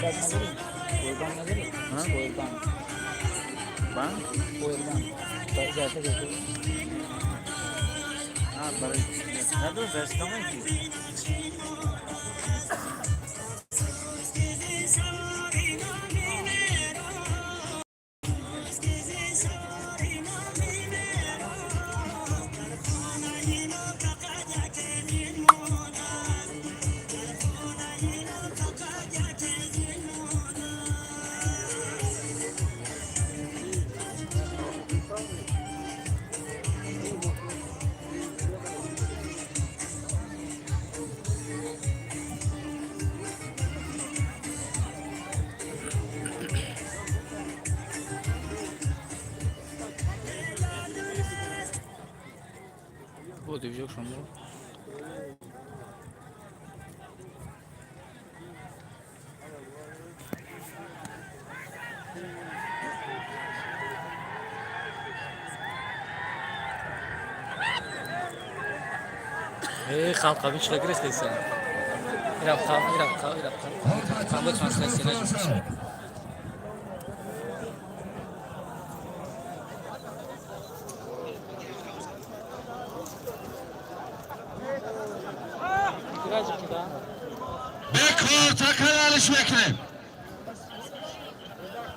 Надорӣ? Powerbank надорӣ? Ҳа? Powerbank. Банк? Powerbank. Зарядка гирифтӣ? А, барои надорам, зарядка ки. Бо движок шумо. Эй, халқ абин чиқа гирифтеса. Ирам қав, ирам қав, ирам қав. Қабл трансляция. Бекор такалалиш мекунем,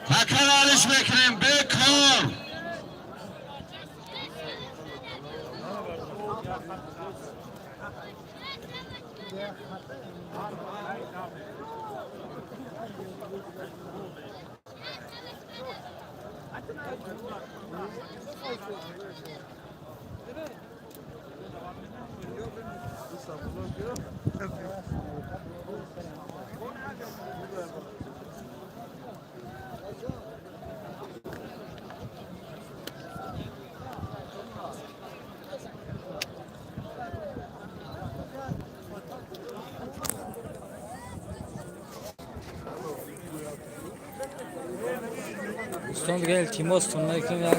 такалалиш мекунем, бекор. Дӯстон, дига илтимостон мекунем,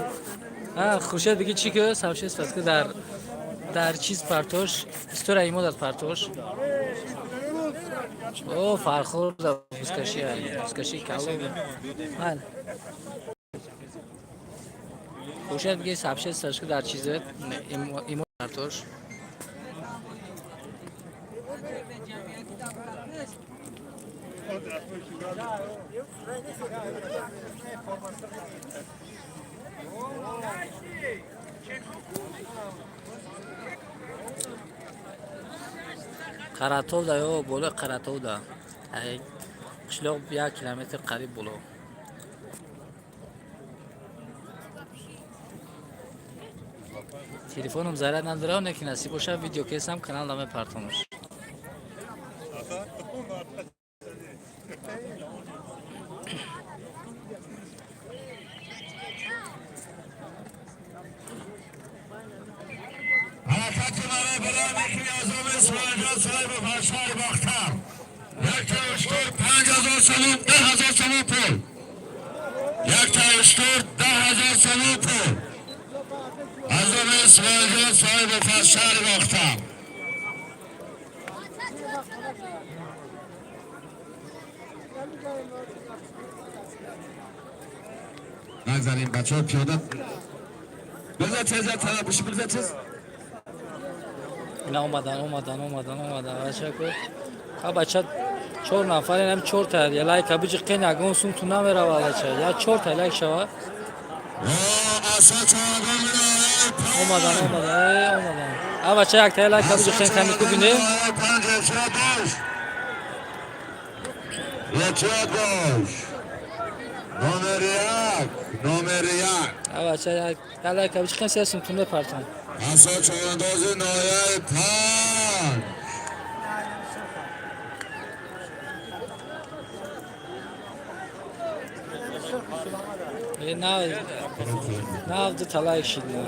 як Хуршед биги чӣ ки савшес ки дар чиз партош история имо дар партош о Фархур дар бузкашӣ, бузкашӣ кало ман. Хуршед биги сабшес ки дар чизе имо партош. Қаратовда ё болои Қаратовда, қишлоқ, 1 километр қариб боло. Телефоном заряд надорам, не ки насиб боша, видео кесам, канал намепартонаш. Ҳаракати барои баланд мекунӣ. Азом Исмоилҷон соҳиби фаршаҳри Бохтар, як уштур 5000 сомон, 10 000 сомон пул, як уштур 10 000 сомон пул. Азом Исмоилҷон соҳиби фаршаҳри Бохтар. Нагзарем, бачаҳо, пиёда биза, теза тара биши, биза тез. Ина омадан, омадан, омадан, омадан, бачако. Ха, бача, чор нафар инам, чорта лайка биҷиқен, ягон сум ту намерава, бача, я чорта лайк шава. Омадан, омадан, э, омадан. А, бача, якта лайка биҷиқен, ками ку бинем. Эҳтиёт бош, номери як, номери як. А, бача, якта лайка биҷиқен, се сум ту мепартам. Асо чорандози ноҳияи панҷ. Э, нав дута лайк шид на.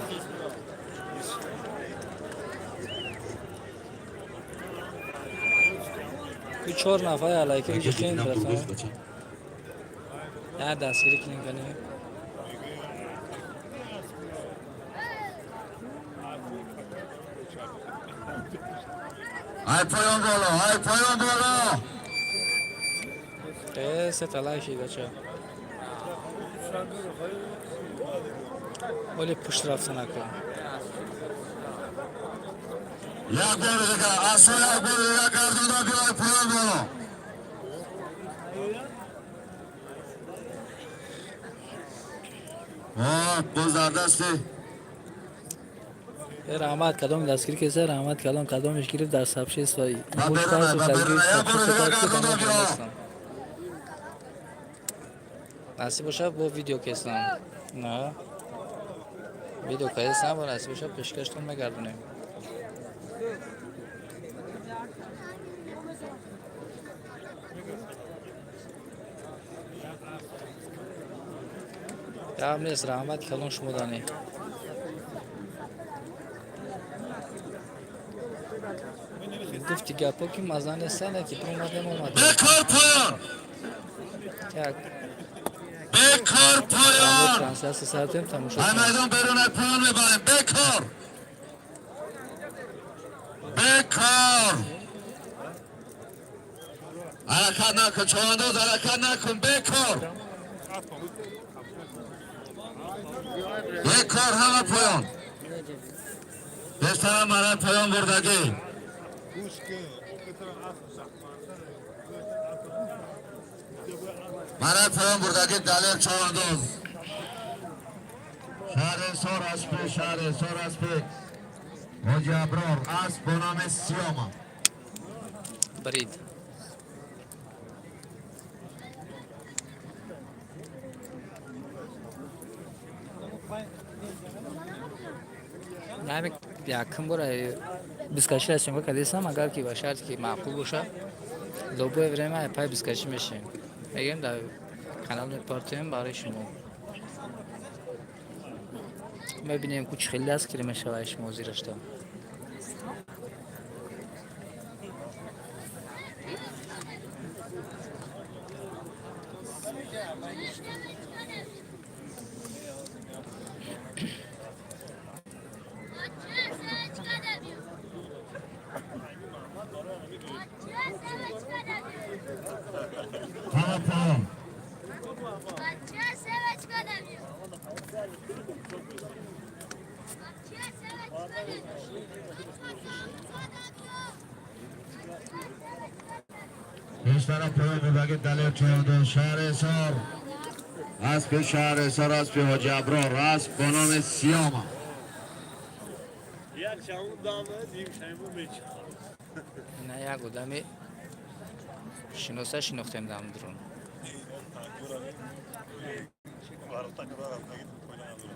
Ку чор нафар лайка биҷиқен, братан. Я дастгирӣ кунем, канем. Ай, поён боло, ай, поён боло. Сета лайк шидача. Оли пушт рафтанака. Як бор дига, асо, як бор дига гардонда биёй поён боло. Боз дар дасти. Раҳмат, кадоми дастгирӣ кеса, раҳмат калон, кадомиш гирифт дар сообщество. Ба берун, ба берун, як бор дига гардонда биё. Насиб боша, бо видео кесам. На, видео кесам, бо насиб боша, пешкаштон мегардонем. Гап нест, раҳмат калон шумо дане. Гуфти гапо ки маза нестане, ки омадем, омадем. Бекор, поён. Як бекор, поён. Трансляция сардем, тамошо. Ай майдон берун, ай поён мебарем. Бекор, бекор. Ҳаракат накун, човандоз, ҳаракат накун. Бекор, бекор, ҳама поён. Бештарам барои поён бурдагӣ. Барои поён бурдагӣ Далер човандоз, шаҳри Ҳисор, аспи шаҳри Ҳисор, аспи Ҳоҷи Аброр, асп бо номи Сиёма. Барид. Нами якум бора бискаши съёмка кардесам, агар ки ба шарте ки маъқул боша, любое время пай бискашӣ мешем. Мегем, дар канал мепартоем барои шумо. Мебинем, ку чӣ хеле дастгирӣ мешавад шумо зирашта. Ҳама поён. بچه سوچ کردم. بچه سوچ کردم. Пештара поён бурдагӣ Далер човандоз, шаҳри Ҳисор, аспи шаҳри Ҳисор, аспи Ҳоҷи Аброр, асп бо номи Сиёма. Як шаму дама, дим шаму меч. Ина як одами шиноса шинохтем дар дрон. Varta kadar altına gidip oynayalım.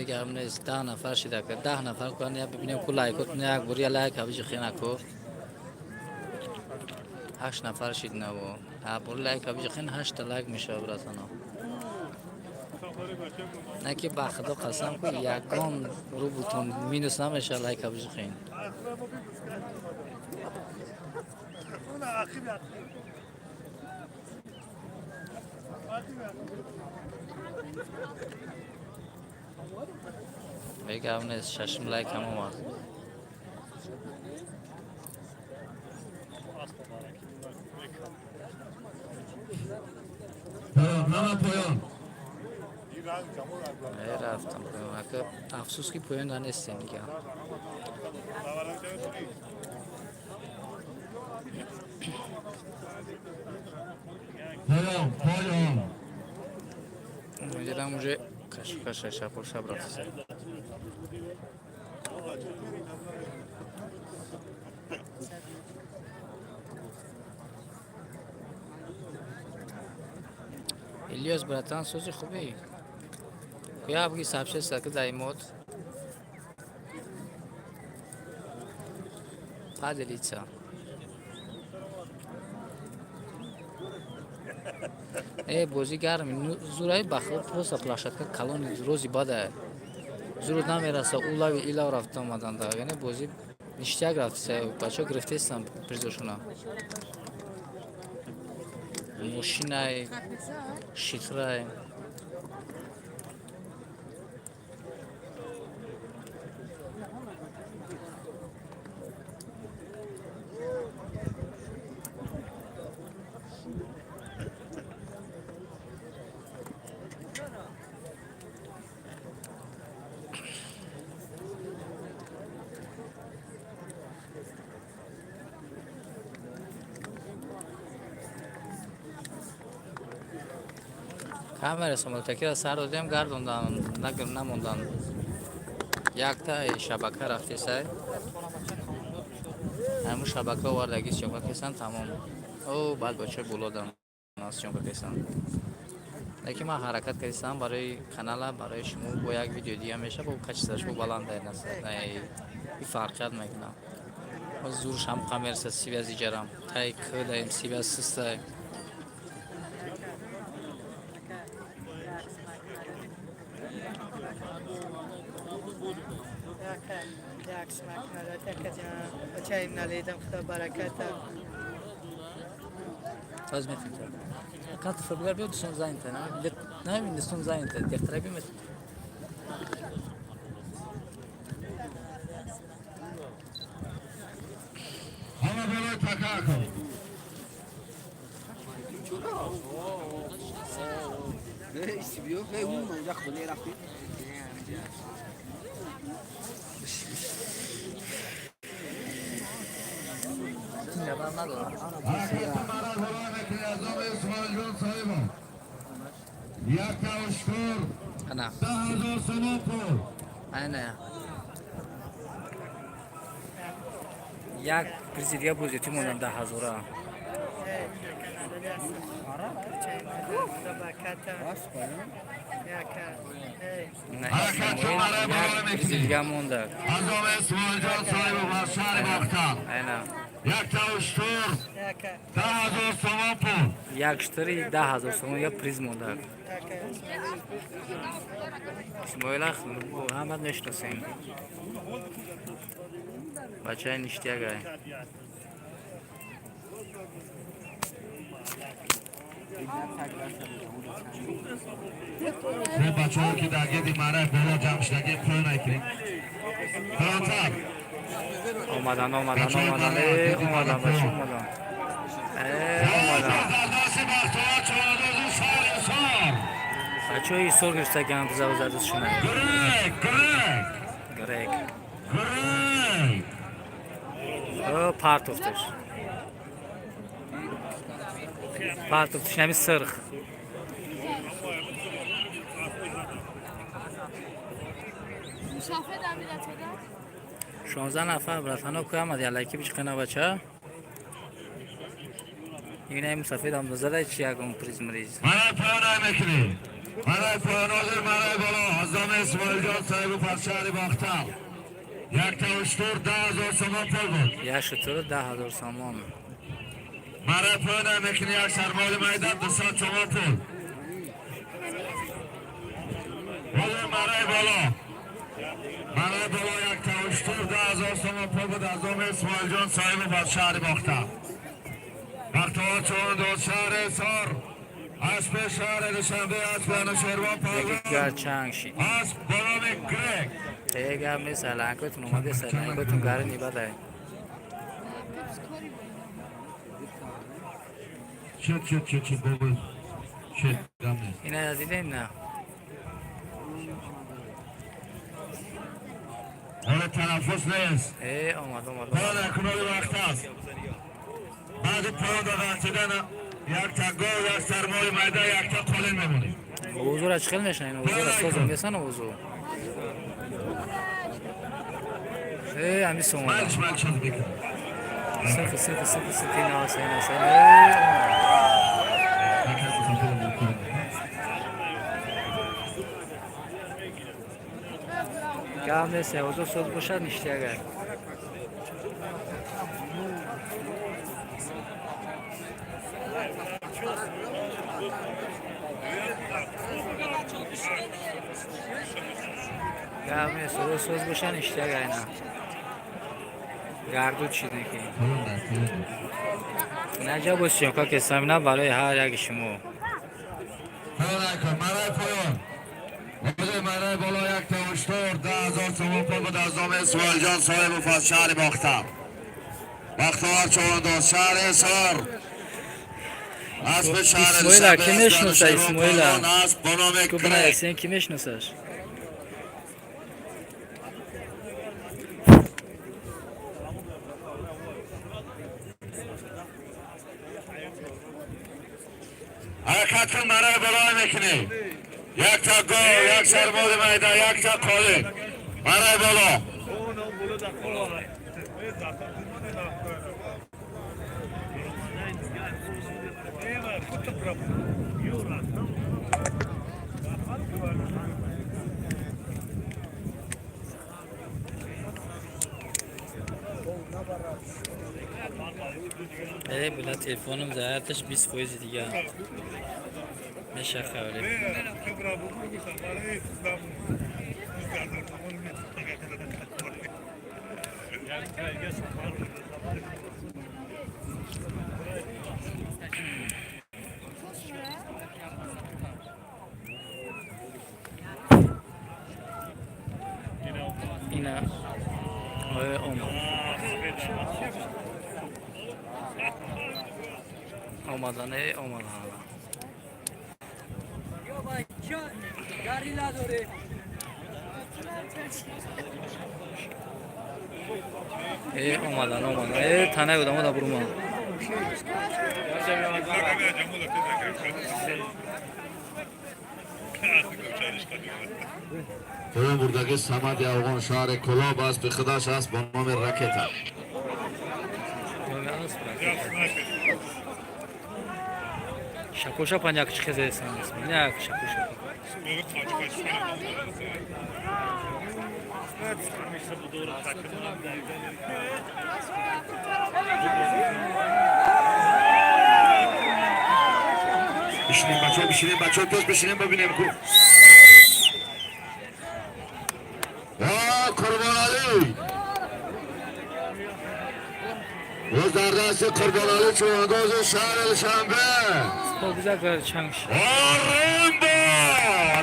Гап нест, 10 нафар шида, 10 нафар кан, я бибинем ку лайкот, як бор я лайк ҳабиҷи хенако. Ҳашт нафар шид наво. Ҳа, бор лайк ҳабиҷи хен, ҳашта лайк мешава, братано. На ки ба худо қасам ку, ягон рублтон минус намеша, лайк ҳабиҷи хен. Akib yaptı. Akib yaptı. Бегап нест, шашум лайк ҳам омад. Поён, ҳама поён. Рафтам поён ака, афсӯс ки поён да нестем дига. Поён, поён. Дидам, уже кашкаша шапор шаб рафтаса. Ильёс, братан, сози хубӣ? Я буги сообщество ки даимод поделиться. Бозӣ гарми зурай бахо, просто площадка калони, рӯзи бада зуруд намераса, у лави илав рафта омаданда, яъне бозӣ ништяк рафтиса, бачаҳо гирифтестан призошуна. Мошинай, шитрай. Камера самолетакиро сар додем, гардондан, намондан. Якта шабака рафтесай. Ҳамун шабака овардаги съёмка кесан, тамом. О, баъд бачаи болодан съёмка кесан. Лекин ман ҳаракат кардистам барои канала, барои шумо бо як видео дига меша, бо качествоаш бо баланда и фарқият мекунам. Зурш ҳам камерса связи ҷарам. Тай кӯдаем, связь систай. Аз метим. Кат фабгар биё дустон занята. На дустон занята. Дехтара биё метим. Ҳама болои така кун. Ҷабар надорам. Ҳаракати мара болои мекунӣ аз номи Исмоилҷон соҳибов. Якта уштур Ана. 10 000 сомон пул. Ана. Як призи дига бозӣ ту мондам 10 000-а. На, як призи дига монда. Аз номи Исмоилҷон соҳибов аз шаҳри Бохтар. Ана. Якта уштур 10 000 сомон пул. Як штури 10 000 сомон як приз монда. Исмоила ҳамат мешиносем. Бачаи ништягай. Мо бачаҳо ки дар гирди мараи боло ҷамъ шудагем, пой накунем. Фаротар. Омадан, омадан, омадан, э, омадан, бача, омадан. Э, омадан. Даси Бахтовар чорандози шаҳри Ҳисор. Бачаҳои Ҳисор гирифтагиам бизаву задашуна. Грек, грек, Грек. Грек. О, партофташ. Партофташ, нами сирх. Мусофир амиратода. 16 нафар братано ку омад ялаки бичқина бача. Инаи мусафир ҳам зада чи ягон приз мриз. Мараи поён ай мекунӣ. Мараи поён ҳозир мараи боло аз номи Исмоилҷон соҳибов аз шаҳри Бохтар. Якта уштур 10 000 сомон пул буд. Як шутур 10 000 сомон. Мараи поён ай мекунӣ як сармоли майда 200 сомон пул. Ҳозир мараи боло. Мараи боло якта уштур 10 000 сомон пул буд аз номи Исмоилҷон соҳибов аз шаҳри Бохтар. Бахтовар чорандоз шаҳри Ҳисор. Аспи шаҳри Душанбе, аспи Анушервон Яки Палвон. гарчанг шид. Асп бо номи Грек. Э, гап нест, аланкотун омадест, аланкотун гари нибадай. Чет, чет, чет, чет, бобо. Чет, гап нест. Ина дидем на. Ҳоло танаффус нест. Э, омад, омад, Поён омад. акуноли вақт аст. Баъди поён дағалтидан якта гов, як сармоли майда, якта қолин мемонем. Овозура чӣ хел мешана ин овозура соза месана овозу. Э, ами сомода. Малш, малш чиз бикун. Сирх, сирх, сирх, сирх, ина, ина, ина. Э, омад. Марказ мусофир бикун. Гап нест, овозу соз бошад ништягай. Гап нест, овоз соз бошад ништягай на. Гардуд шид неки. Поён дар, поён дар. Наҷа бо съёмка кесам, на барои ҳар яки шумо. Марай поён. Бозе марай боло, як та уштур 10,000 сомон пул буд аз номи Исмоилҷон Соҳибов аз шаҳри Бохтар. Бахтовар човандоз, шаҳри Ҳисор. Асби шаҳри Исмоила Душанбе, ки асби мешиноса, Анушервон Исмоила? Палвон, асб бо номи Ку Крек. бинависен, ки мешиносаш? Ҳаракат кун, марай боло мекунӣ. Як та гов, як сармоди майда, як та қолин. Марай боло. Э, била, телефонам зарядаш 20 фоизи дига меша хабаре. Ина ое омад, омадане, омадана. گاری نداره. Э, омадан, омадан. Э, танаи одамо да бурума. Поён бурдаги Самади Афғон, шаҳри Кӯлоб, аспи худаш аст бо номи Ракета. Номи асп Ракета. Шапоша паняк чихезесан, як шапоша. Бишинем, бачаҳо, бишинем, бачаҳо, пеш бишинем, бибинем ку. Қурбоналӣ! Боз дар дасти Қурбоналӣ, чувандози шаҳри Душанбе. Бигзар чангш. Рембо!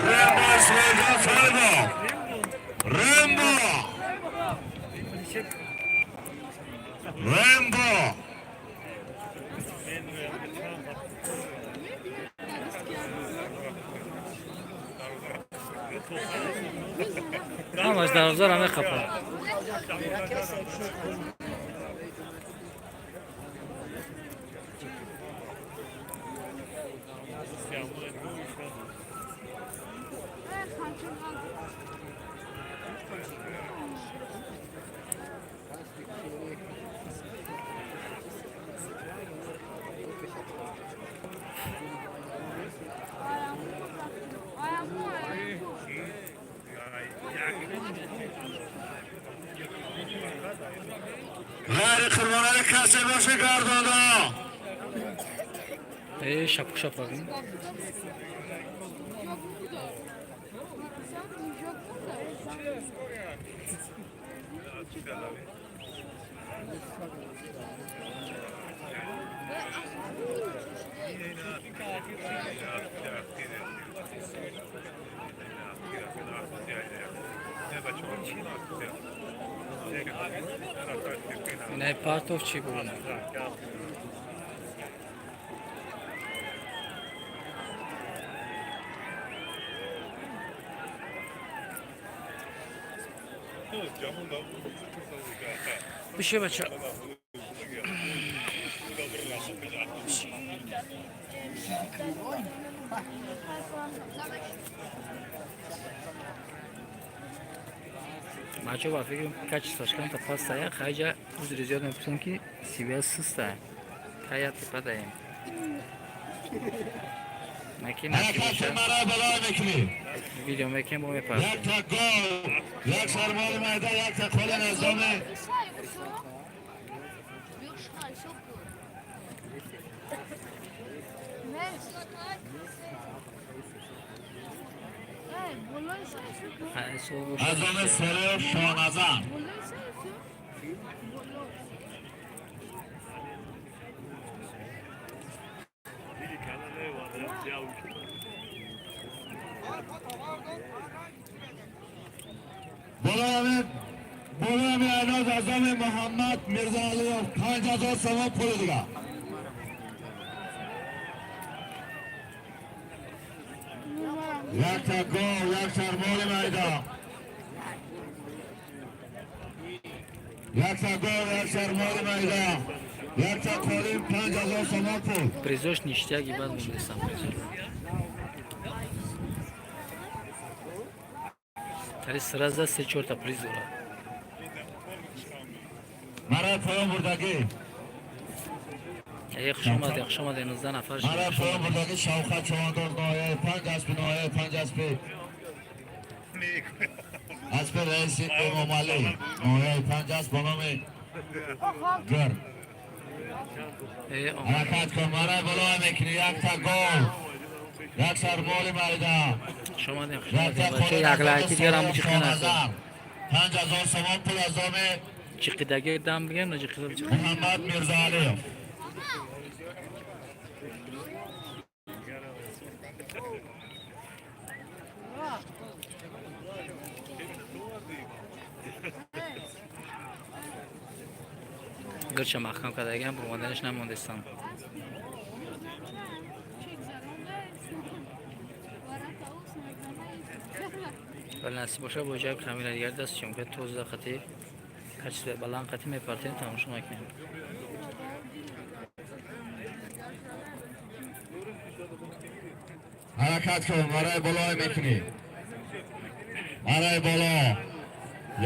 Рембо, Исмоилҷон Соҳибов! Рембо! Рембо! Ҳамаш дарвозаро мехапад. Ғайри Қурбоналӣ касе боше, гардонда. Э, шапуша пагин. Инаи партов чӣ буд? Биши, бача. Бача, ба фикрм, качестваш камта пастая, хайҷа узри зиёд мепурсам, ки связь сустая. Хая тепадаем. Наки Ҳаракат боша. Марай боло мекунӣ. Видео мекунем, бо мепартем. Як та гов, як сармоли майда, як та қолин аз номи аз номи Солиев Шоназар. Болои айноз аз номи Муҳаммад Мирзоалиев 5000 сомон пули дигар. Якта гов, як сармоли майда. Якта гов, як сармоли майда. Якта қолин, 5000 сомон пул. Призош ништяк и бад мондесам призош. Тари сразу се чорта приз дорад. Марай поён бурдагӣ. Е, хуш омадед, хуш омадед, 19 нафар шудед. Марай Хуш поён омадед. бурдагӣ Шавқат Чавандоз, ноҳияи панҷ аспи, ноҳияи панҷ аспи. Аспи раиси Эмомалӣ, ноҳияи панҷ асп бо номи Гир. Е, омад. Ҳаракат кун, марай болоя мекунӣ, якта гов, як сар моли майда. Хуш омадед, хуш Якта омадед. Бача қолин як аз лайки номи дигар ҳам Солиев ҷиқи накун. Шоҳназар. 5000 сомон пул аз номи Ҷиқидаги дам бигем, на ҷиқида ҷиқи. Муҳаммад Мирзоалиев. Гирча маҳкам кардагиам, бурмоданаш намондестам. Вале насиб боша, бо ҷои камера дигар даст съёмка тоза қати, качество баланд қати мепартем, тамошо мекунем. Ҳаракат кун, марай болоя мекунӣ. Марай боло.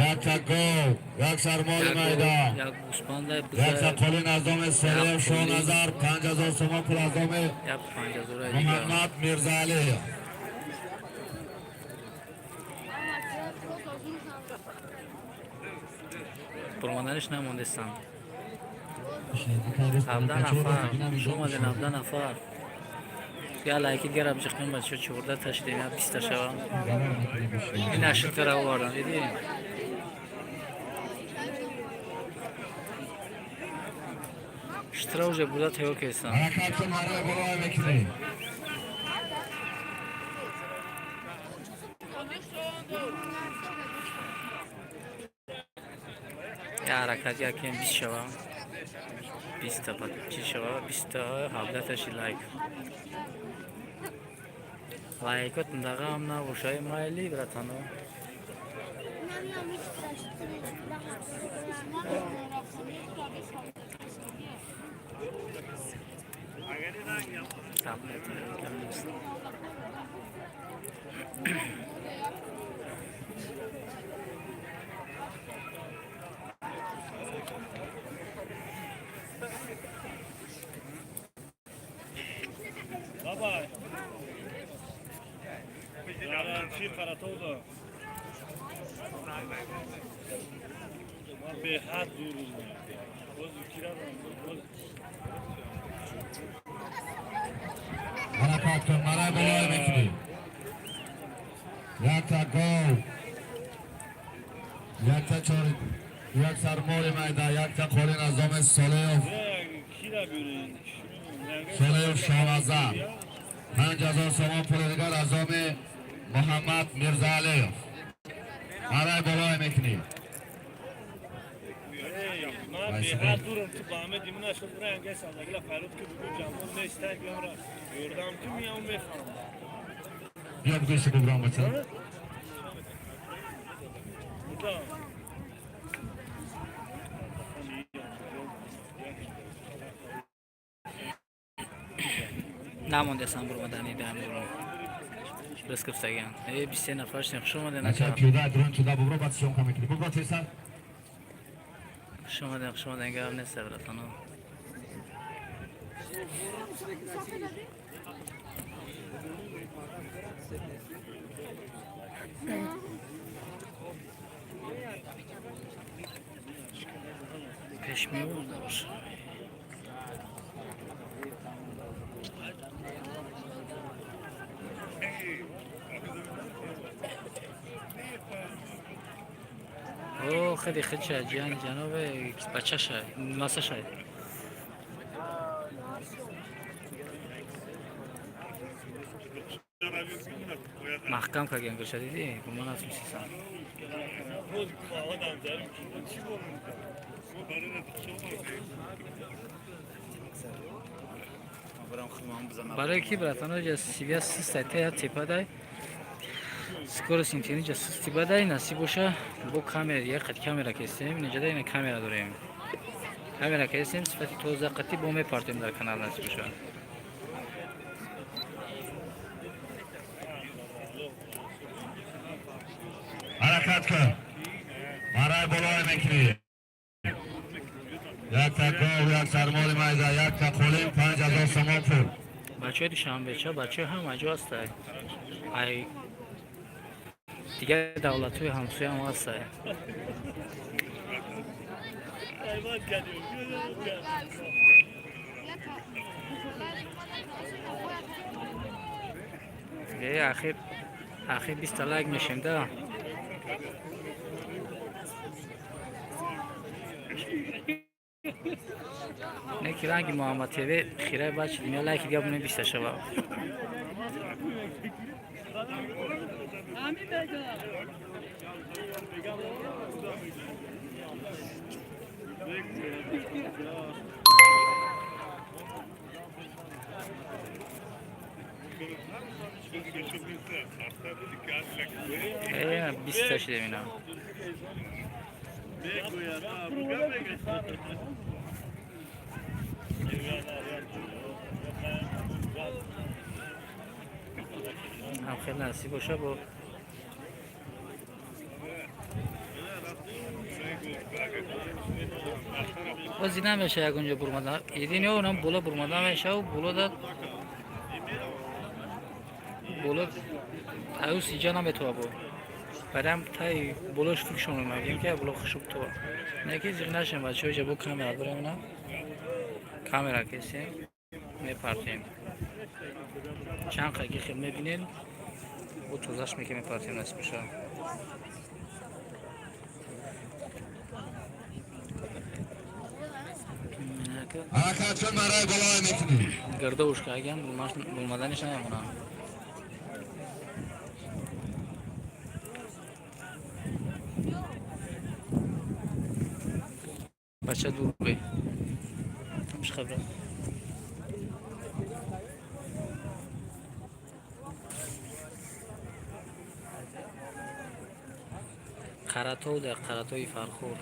Якта гов, як сар моли Як майда. Як гӯспанда Якта биза қолин аз номи Солиев Шоҳназар, 5000 сомон пул аз номи як 5000 дигар. Муҳаммад Мирзоалиев. Бурмоданаш намондестам. 17 нафар. Хуш омадед, 17 нафар. Я лайки дигар биҷиқем, бача, 14 та шудем, я 20 та шавам. Ин ашитара овардам, дидӣ? Штра уже буда тайёр кестам. Ҳаракат кун, марай болоя мекунӣ. Я ҳаракат якем 20 шавам. 20 та чӣ шава? 20 та 17 та ши лайк. Лайкот дағам набошай майли, братано. Таблет кам нест. Бабай. Чӣ Қаратовда? Ман беҳад дур будам. Боз кирадам, боз. Ҳаракат кун, марай болоя мекунӣ. Якта гов, якта чор, як сар моли майда, якта қолин аз номи Солиев Кира биёред. Солиев Шоҳназар. 5000 сомон пули дигар аз номи Муҳаммад Мирзоалиев. Марай болоя мекунӣ. Ман беҳад дурам, ту ба ҳаме димона шуд ранга садагила фарод ки бугу ҷамол неста гамра. Ёрдам ки миям мефаҳмам. Биё бугӯйси бубрам, бача. Будам. Намондестам бурмадани дам бурм. Риск гирифтагиам. Э, 23 нафар шудем. Хуш омадед, Бача, ака. пиёда дрон туда бубро, баъд съёмка мекунӣ. Бубро тезтар. Хуш омадед, хуш омадед. Гап нест, братано. Пеш меоварда боша. О, хеле хеле ҷан ҷанобе бачаша, масаша. Маҳкам кардем гирша, дидӣ? Гумон аст мисисан. Барои ки, братано, ҷа связь систай, та тепадай, скорость интернет ҷа сусти бадай. Насиб боша, бо камера, як қат камера кестем. Инҷада ина камера дорем, камера кестем, сифати тоза қати бо мепартем дар канал, насиб боша. Ҳаракат кун, барои болои мекунӣ. Якта гов, як сармоли майда, якта қолин, 5000 сомон пул. Бачаҳои душанбеча, бачаҳои ҳама ҷо ҳастай, ай дигар давлатҳои ҳамсояам ҳастай. Hayvan geliyor. Е, ахир ахир 20-та лайк мешем да. Не ки ранги Муҳаммад ТВ хираи бачи дунё, лайки дига бунем, 20-та шава. Ҳамин мегӯям. Е, 20-та шидем ина. Ҳам хеле насиб боша, бо бози намеша ягонҷо бурмада едине, онам боло бурмада мешаву, боло да боло аюс иҷа наметова, бо барам тай болош фикшон мегем, ки боло хушук това. Не ки зиқ нашем, бачаҳо, иҷа бо камера дорем, на камера кесем, мепартем. Чанд қаги хел мебинем, бо тозаш меки мепартем, насиб боша. Ҳаракат кун, барои болои мекунӣ. Гардовушка агам булмаданиш намемонам. Бача, дур бе. Ҳамш хабра. Қаратов, дар Қаратои Фархур.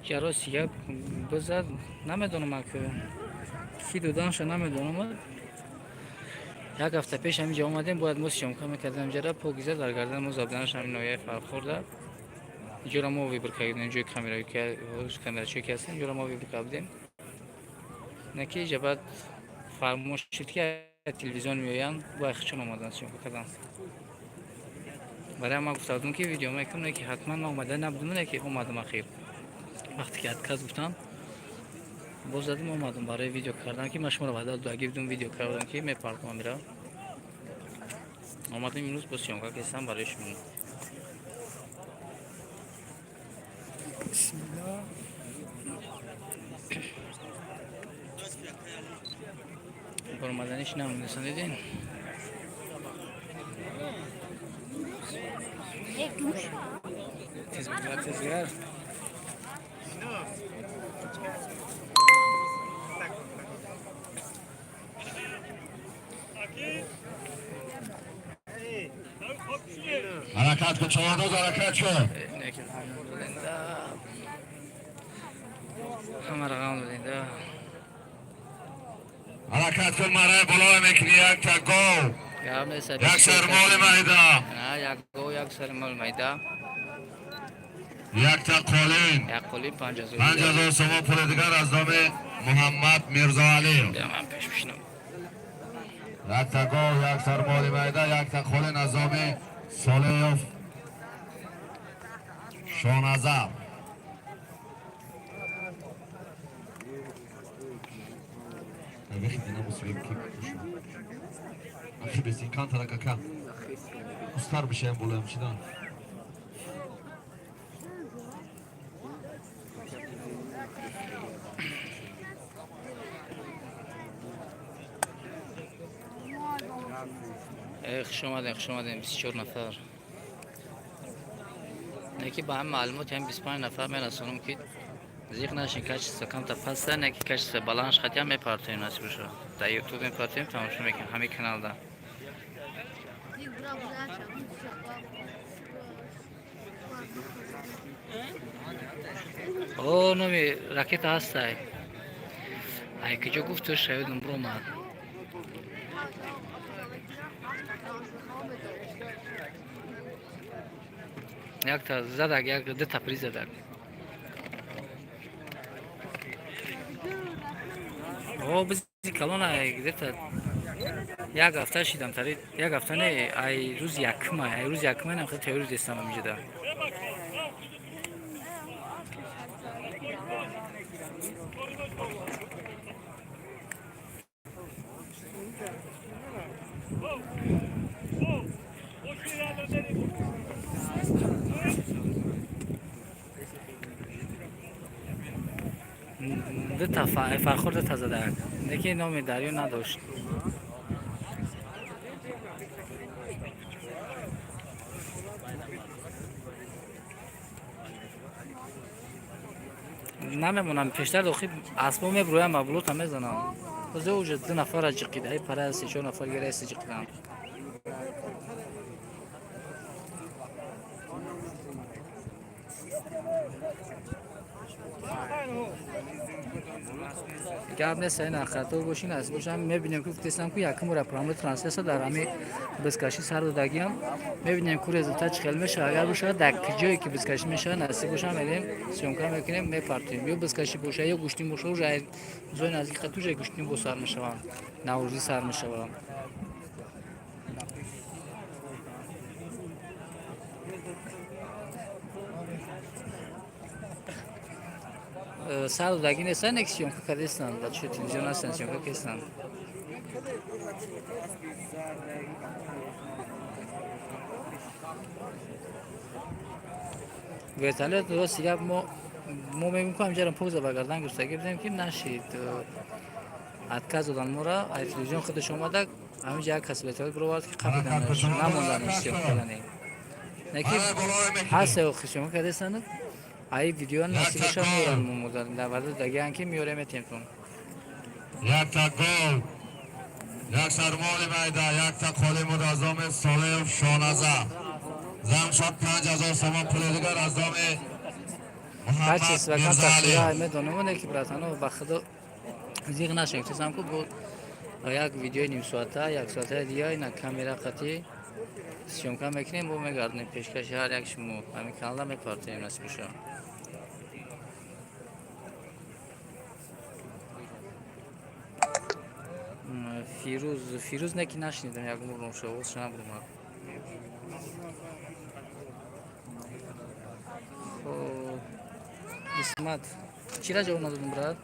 Ҷароси як бизад, намедонам, ки ки доданша намедонам. Як ҳафта пеш ҳаминҷа омадем, бояд мо съёмка мекардем ҷара, покиза дар гардан мо забданаш ҳамин ноҳияи Фархорда. Иҷора мо выбор кардем, ҷои камерачое ки ҳастем, иҷора мо выбор кардем. Не ки иҷа баъд фармош шуд, ки телевизион меоянд, бояд хичон омадан съёмка кардан. Барои ман гуфта будам, ки видео мекунам, не ки ҳатман ман омада набудам, не ки омадам ахир. Вақте ки отказ гуфтам, боз задам, омадам барои видео кардан, ки ман шуморо ваъда додагӣ будам, видео кардам, ки мепартам амира. Омадем имрӯз, бо съёмка кестам барои шумо. Бисмилла. Баромаданиш намедонистам, дидин? Тез бигар, тез бигар. Ҳаракат кун, чавандоз, ҳаракат кун. Не ки ғам додем да. Ҳамаро ғам додем да. Ҳаракат кун, барои болои мекунӣ. Якта гов, Гап нест. як сармоли майда, На, як гов, як сари мол майда, якта қолин, як қолин 5000. 5000 сомон пули дигар аз номи Муҳаммад Мирзоалиев. Ман пеш бишинам. Якта гов, як сармоли майда, якта қолин аз оми Солеев Шоназар. Устар бишаям болаям чидан. Хуш омадем, хуш омадем, 24 нафар. Не ки ба ҳам маълумот ҳам 25 нафар мерасонам, ки зиқ нашин, качество камта паста, не ки качество баландш хатиам мепартоем, насиб боша. Дар YouTube мепартоем, тамошо мекунем ҳамин каналда. О, номи ракета ҳастай. Ай киҷо гуфту шаёдам биромад. Якта задак, як дута приз задак. О, бизи калона где-то як ҳафта шидам, тари як ҳафта не, ай рӯзи якума, ай рӯзи якума нам хеле тайёр дестам ҳаминҷода. Дута Фархор дута задак. Лекин номи дарё надошт. Намемонам, пештар дохил асбо меброям, маблута мезанам. Ҳозир уже ду нафара ҷиқида, ай пара се чор нафар гираси ҷиқидам. Гап нест, ин хато бошин, аст бошам, мебинем ки гуфтесам ку якум бора прямой трансляция дар ҳами бизкашӣ сар додагиам, мебинем ку результат чӣ хел мешавад. Агар бошад, дар ҷое ки бизкашӣ мешавад, насиб бошам, мерем съёмка мекунем, мепартоем. Ё бизкашӣ боша, ё гӯштин боша, уже зои наздик хат уже гӯштин бо сар мешаванд, наврӯзӣ сар мешаванд. Сар додагӣ нестан, як съёмка кардестанд, бачаҳо телевизион ҳастанд, съёмка кардестанд. Вертолёт рости гап мо мегӯем ку ҳамҷарам пӯза ба гардан гирифтагӣ будем, ки нашид, отказ додан моро. Ай телевизион худаш омада, ҳаминҷа як кас вертолёт бировард, ки қапиданаш намонданаш съёмка кардани. Не ки ҳаст съёмка кардестанд, ай видео насиб боша меорам, дар ваъда дагиан ки меорем метемтон. Якта гов, як сармоли майда, якта қолин буд аз оми Солеев Шоназар. Зам шуд 5000 сомон пули дигар аз оми Муҳаммад Качество камтар Мирзоалиев. шуда, медонам, не ки братано, ба худо зиқ нашем, чизам ку бо як видеои нимсоата, як соатаи дига ина камера қатӣ съёмка мекунем, бо мегардонем пешкаши ҳар як шумо, ҳамин каналда мепартоем, насиб боша. Фирӯз, Фирӯз, не ки нашнидам, як умр овозша набурмад. Хоб, Исмат, чира ҷавоб надодум, брат?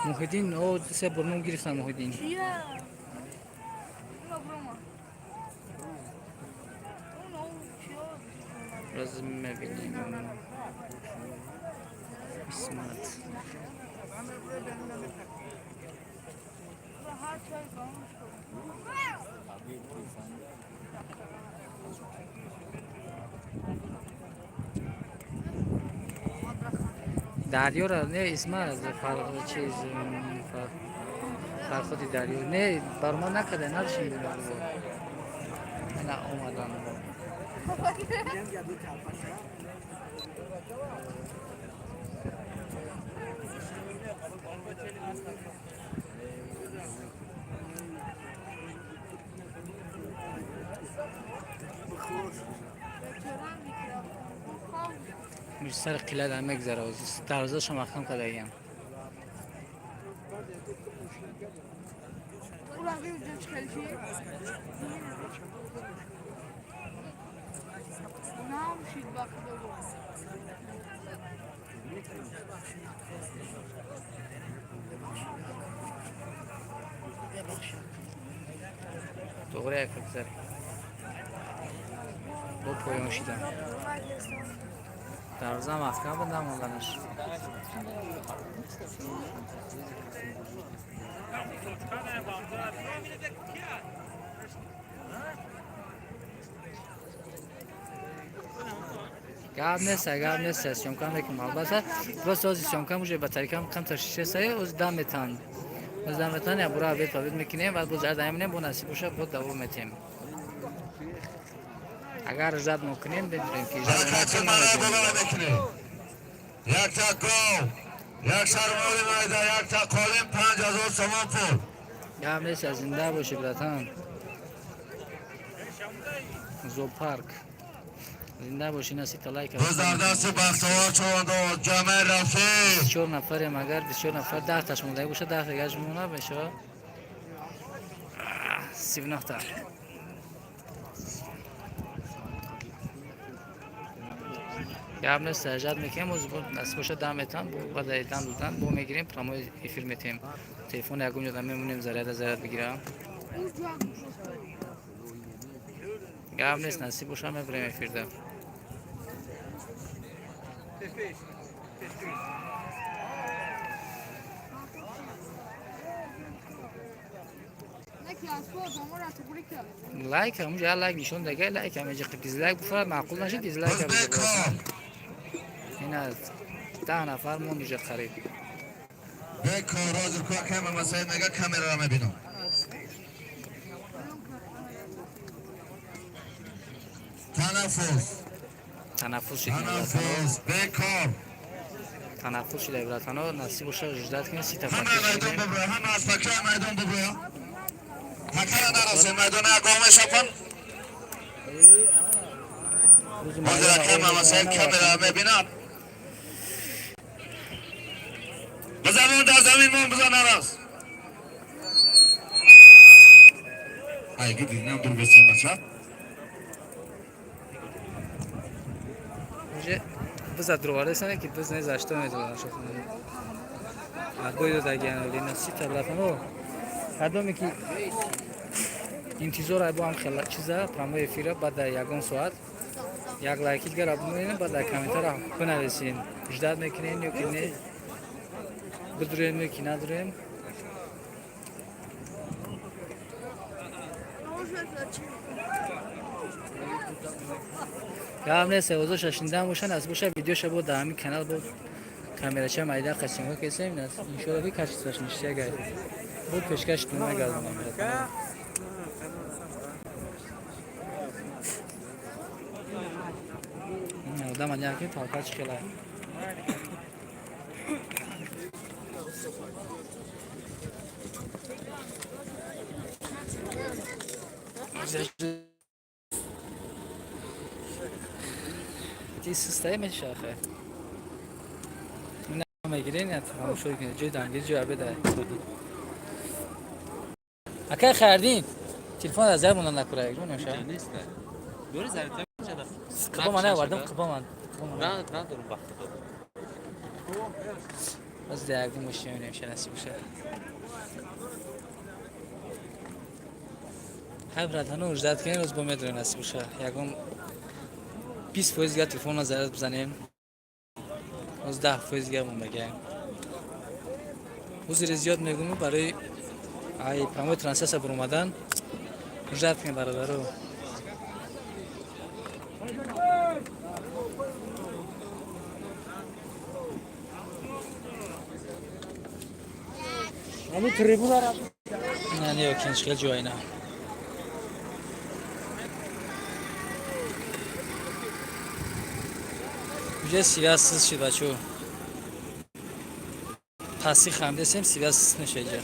Муҳиддин, о, се бор ном гирифтан Муҳиддин. Раз мебинем. Исмат. Дарёра не, Исмат, чиз, Фарходи дарё не барома накарда, надошем. Ина омадан. Сари қилла дар мегзара, дарвозаша маҳкам кардагиям. Тоғри як гузаре. Бо поён шидам. Дарвоза маҳкам буд, намонданаш. Гап нест, гап нест, съёмка мекунем. Албатта, просто ози съёмка уже батарейкам камтар шишесае, ози дам метан. Ози дам метан, я бура обед побед мекунем, баъд боз заряд мемонем, бо насиб боша, бо давом метем. Агар ждать мекунем, медонем ки ждать Ҳаракати накунем, маро намедонем. боло мекунӣ. Якта гов, як шармоли майда, якта қолин, 5000 сомон пул. Гап нест, зинда боши, братан. Зоопарк. Зинда боши, насита лайка. Боз дар дасти бахтовар човандоз ҷамъи рафиқ. 24 нафарем, агар 24 нафар 10 таш монда боша, 10 дигаш мемона, мешава 39 та. Гап нест, ждать мекунем, оз насиб боша дам метан, баъд дам додан бо мегирем, прямой эфир метем. Телефон ягон ҷода мемонем, заряда заряд бигирам. Гап нест, насиб боша мебарем эфирда. Лайк ҳамунҷо як лайк нишон дага, лайк ҳамеҷа дизлайк буфара маъқул нашид, дизлайк Боз бекор. Ин аз 10 нафар монд уже қариб. Бекор ҳозир кӯакай Мамасаид мега камераро мебинам. Танаффус. Танаффус шид. Танаффус. Бекор. Танаффус шида, братано, насиб боша ждать кунед, сита Ҳама подписчик майдон шидем. бубро, ҳама аз пакаи майдон бубро. Пакара нарасем, майдона ягон мешапан. Рӯзи Ҳозир акай Мамасаид камераро мебинад. Бизан, дар замин мон, бизан, нарас. Ай, гиди, нам дур бесим бача. Уже биза дуровардесане ки биз не за что медонам шо. Агой додагиан лина сита, братано. Кадоме ки интизор ай бо ҳам хела чиза прямой эфира баъд дар ягон соат як лайки дигар бимонед, баъд дар комментара бинависен. Ждать мекунем ё ки не? Бидурем ё ки надурем? Гап нест, овозоша шунидан боша, насиб боша видеоша бо дар ҳамин канал бо камерача майда қасимҳо кесем, иншоалло ки качествош ништяк бо пешкаштон мегардонам. Одам аняки толка чӣ хела. Ти систая мешахе. Мегирен я тамошо кунед, ҷои дангир, ҷои абеда. Акай Хайрдин, телефон аз зар монда накура, як ҷон меша. Дори заряд мешада. Қиба ман овардам, қиба ман. На, надорам вақт. Боз дар мошин мебинем, ша насиб боша. Хай, братану, ждать кунед, роз бо медорем, насиб боша. Ягон 20% дигар телефонро заряд бизанем. Боз 10% дигар мондагиам. Ҳузури зиёд мегӯм барои ай прямой трансляция баромадан. Ждать кунед, бародаро. Ҳамин трибуна ра Не, не, кинч хел ҷойна. Уже связь сиз шид, бачо. Паси хамдесем, связь сиз меша иҷа.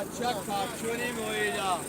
بچه کپچونی مویدا.